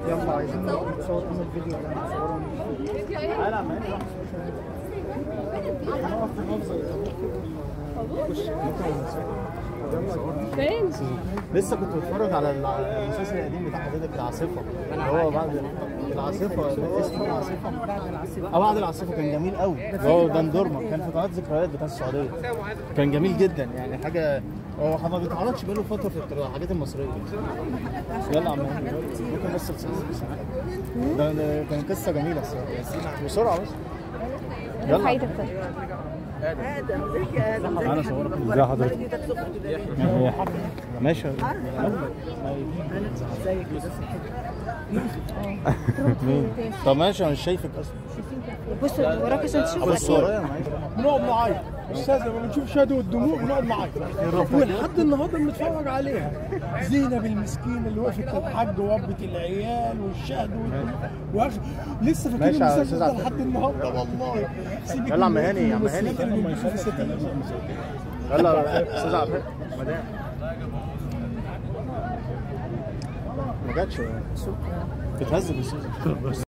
يلا عايزين نصور ام الفيديو اللي هنصوره. تعالى عم فين؟ لسه كنت بتفرج على المسلسل القديم بتاع حضرتك العاصفة، اللي هو بعد العاصفة، اسمه العاصفة بعد العاصفة، كان جميل قوي. اللي هو دندورما، كان في قناة ذكريات بتاع السعودية، كان جميل جدا يعني. حاجة هو ما بيتعرضش بقاله فترة في الحاجات المصرية. يلا يا عم ممكن بس ده كان قصة جميلة الصراحة. بسرعة بس يلا. ادم ازيك يا ادم؟ انا صورك. ازي حضرتك؟ ماشي. ازيك؟ طب ماشي، انا مش شايفك اصلا. بص وراك عشان تشوف. بص ورايا. بنقعد نعيط استاذ، لما بنشوف شادو والدموع بنقعد نعيط، ولحد النهارده بنتفرج عليها. زينب المسكينة اللي وقفت للحاج وربت العيال والشهد والدموع، لسه فاكرين المسلسل ده لحد النهارده والله. يلا يا عم هاني، يا عم هاني، يلا يا استاذ عبد مدام ما جاتش، بتهزم الاستاذ.